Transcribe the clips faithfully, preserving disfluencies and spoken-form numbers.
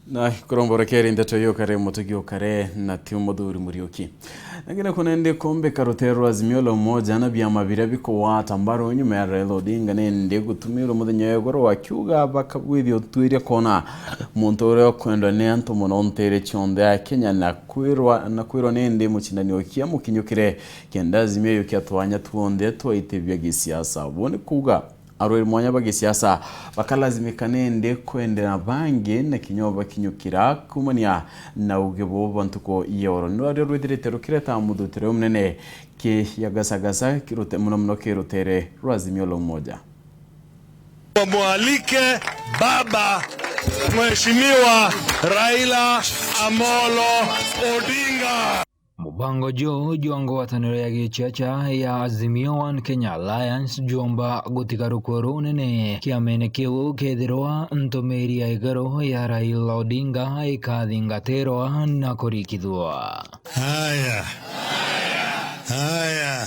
Na kuromborekeri ndeto iyo kare mutugi ukare na ti muthuri Muriuki. Lakini kuna ndi kumbika rutere rwa Azimio la Umoja na biama biria bikugwata mbaru nyuma ya Raila Odinga nindi gutumirwe muthenya wa iguru akiuga bakabwithia utwiria kona muntu uria ukwendwa ni antu muno ntere cionthe ya Kenya na kwirwa, na kwirwa nindi mucindani ukia mukinyukire kenda Azimio yukia twanya twonthe twaitibia gisiasa. Bo ni kuuga arwiri mwanya ba gisiasa bakalazimika nindi kwendera bangi na kinya bakinyukira kumania na uge bo ba ntuku ya oro. Ni rwario rwithirite rukireta muthutire umunene ki ya gasagasa kirute-, muno muno ki rutere rwa Azimio la Umoja. Wamwalike baba Mheshimiwa Raila Amolo Odinga. Mubango juu jwa ngwataniro ya gichiacha ya Azimio One Kenya Alliance jwomba gutiga rukwo runene kiamene kiu kethirwa ntumiri ya iguru ya Raila Odinga ikathingatirwa na kurikithwa. Haya. Haya.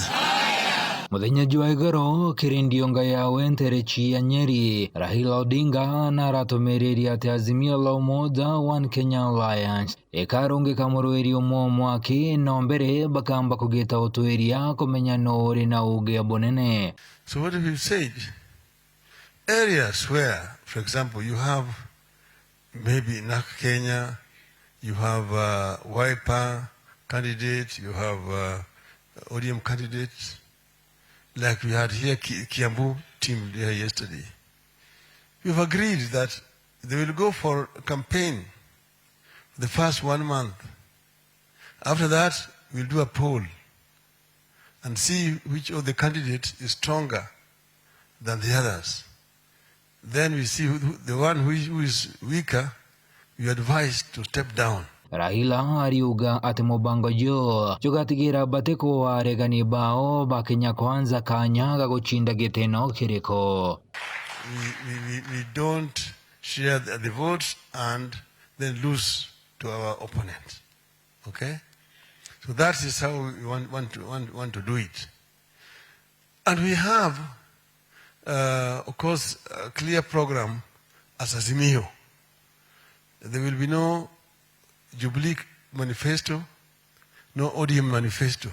Muthenya jwa iguru kiri ndiunga ya wenterechi ya Nyeri, Raila Odinga naratumiririe ati Azimio la Umoja One Kenya Alliance ikarungika murwiri umwe o mwaki, no mbere bakamba kugita utwiria kumenya nuu uri na uge bunene. So what we've said, areas where, for example, you have maybe NARC Kenya, you have, uh, Wiper candidate, you have, uh, O D M candidate, like we had here Ki-, Kiambu team there yesterday. We've agreed that they will go for campaign the first one month. After that, we'll do a poll and see which of the candidates is stronger than the others. Then we see who, who, the one who is, who is weaker, you advise to step down. Raila ariuga ati mubango juu jugatigira bati kuwa aregani bao ba Kenya Kwanza kanya ga gucinda gitino kiriku. We, we, we, we don't share the, the votes and then lose to our opponent. Okay? So that is how we want, want to, want, want to do it. And we have, uh, of course, a clear program as Azimio. There will be no Jubilee manifesto, no O D M manifesto.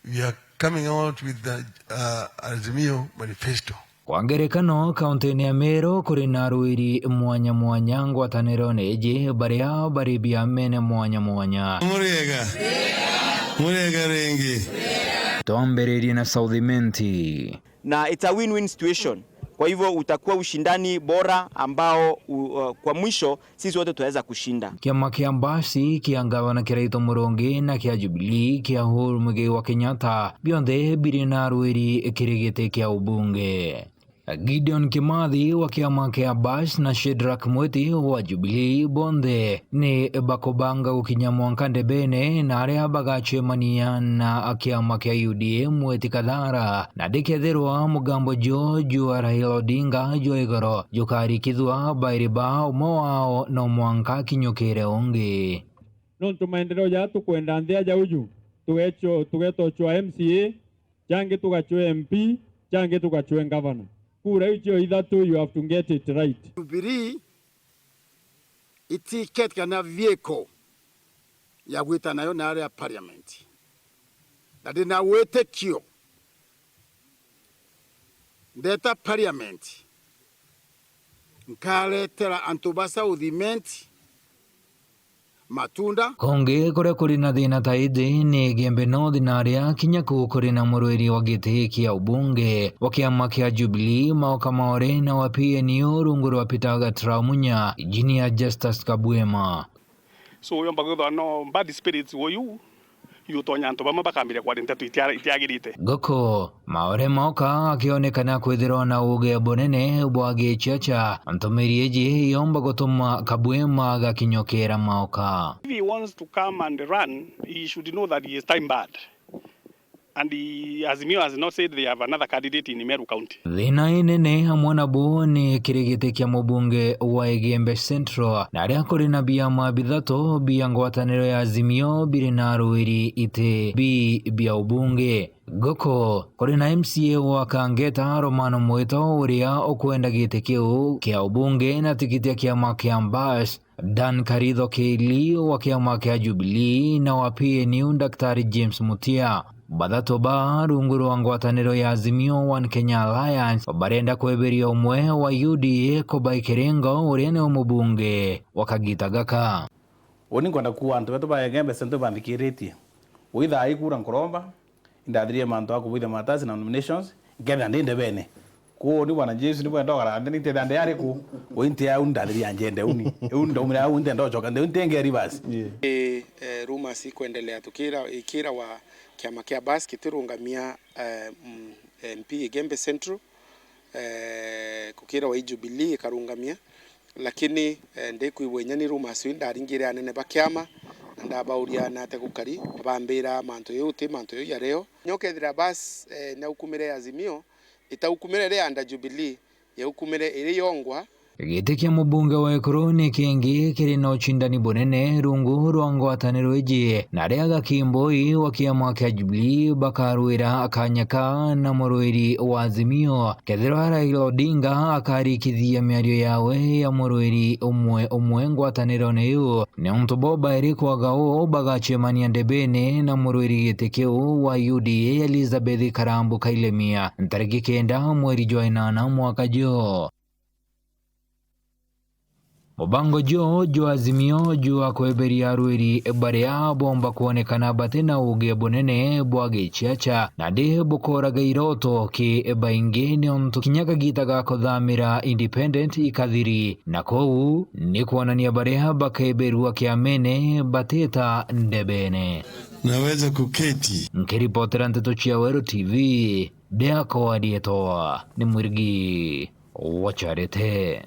We are coming out with the, uh, Azimio manifesto. Kwa ngerekano, kaunti-ini ya Meru kuri na arwiri mwanya mwanya ngwataniro-ini iji, baria bari biamene mwanya mwanya. Muriega. Muriega ringi. Twambiririe na South Imenti. Na it's a win-win situation. Kwa hivyo utakuwa ushindani bora ambao u-, uh, kwa mwisho sisi wote tunaweza kushinda. Kiama kia Mbasi kia ngavana Kiraitu Murungi na kia Jubilee kia Uhuru Muigai wa Kenyatta bionthe biri na arwiri kiri giti kia ubunge. Gideon Kimathi wa kiama kia Mbasi na Shedrack Mwiti wa Jubilee bonthe ni bakubanga gukinya mwanka ndebene na aria bagacemania na kiama kia U D A Mweti Kathara, na ndikethirwa mugambo juu jwa Raila Odinga jwa igoro jukarikithwa bairi ba umwe wao no mwanka akinyukire ungi. Nontu maendeleo jaa tukwenda nthi aja uju, tugecho-, tugetochwa M C A, jangi tugachwe M P, jangi tugachwe ngavana. Kura icio ithatu, you have to get it right. Jubilee itiket kana vehicle ya gwita nayo na aria parliament. Na ndina witikio ndeta parliament nkaretera antu ba South Imenti matunda. Kungi kuria kuri na thina ta iji ni Igembe North, na aria kinya kuu kuri na murwiri wa giti kia ubunge wa kiama kia Jubilee, Maoka Maore, na wa P N U rungu rwa Peter Gatramunya, Engineer Justus Kabwema. So, yomba kwithwa no bad spirits woyu, yutonya antu bamwe bakambiria kwaria nteto itia-, itiagirite. Guku, Maore Maoka akionekana kwithirwa na uge bunene bwa gichiacha, ntumiri iji yomba gutuma Kabwema gakinyukira Maoka. If he wants to come and run, he should know that he is time barred. And the Azimio has not said they have another candidate in Meru County. Thina inene amwe nabo ni kiri giti kia mubunge wa Igembe Central, na aria kuri na biama bithatu bia ngwataniro ya Azimio biri na aruiri iti bi bia ubunge. Guku kuri na M C A wa Kangeta, Romano Mwito, uria ukwenda giti kiu kia ubunge na tikiti ya kiama kia Mbas, Dan Karitho Keili wa kiama kia Jubilee, na wa P N U Daktari James Mutia. Bathatu ba rungu rwa ngwataniro ya Azimio One Kenya Alliance barenda kweberia umwe wa U D A Kubai Kiringo, uria ni mubunge wa kagita gaka. Uni nkwenda kuuga antu betu ba Igembe Central banthikiritie. Ui thaa ii kura nkuromba, indathirie mantu a kubuithia maratasi na nominations, nkethira ndi ndebene. Kwou ni Bwana Jesu ni bwenda ogara nthi, ni ntethira ndi ariku? Ui nti au ndathiria njende uni. Iu ndaumire au ntenda ocoka nthi, ui nti nge reverse. Yeah. Eh, eh, rumors ikwendelea tukira, ikira wa kiama kia Bas kitirungamia, eh, mm, M P Igembe Central, eh, kukira wa Jubilee ikarungamia. Lakini, eh, ndikwigua inya ni rumors iu ndaringire anene ba kiama, na ndabauria natia gukari, bambira mantu jau ti mantu jau jario. Inya ukethira Bas, eh, naukumire Azimio, itaukumire ri under Jubilee, yaukumire iri yongwa. Giti kia mubunge wa Ekuru ni kingi kiri na ucindani bunene rungu rwa ngwataniro iji, na aria Gakimboi wa kiama kia Jubilee bakarwira kanya ka na murwiri wa Azimio. Kethirwa Raila Odinga akarikithia miario yawe ya murwiri umwe umwe ngwatanirone iu, niuntu bo bairi kwaga uu bagacemania ndebene na murwiri giti kiu wa U D A Elizabeth Karambu Kailemia ntariki kenda mweri jwa inana mwaka juu. Mubango juu jwa Azimio jwa kweberia arwiri baria bomba kwonekana bati na uuge bunene bwa giciaca, nandi bukoraga iroto ki baingi, niuntu kinya kagita ga kuthamira independent ikathiri, na kou ni kwonania baria bakeberua kiamene batita ndebene. Naweza kuketi. Nkiripotera nteto cia Weru T V, ndiakwa rietwa ni Mwirigi wa Charity.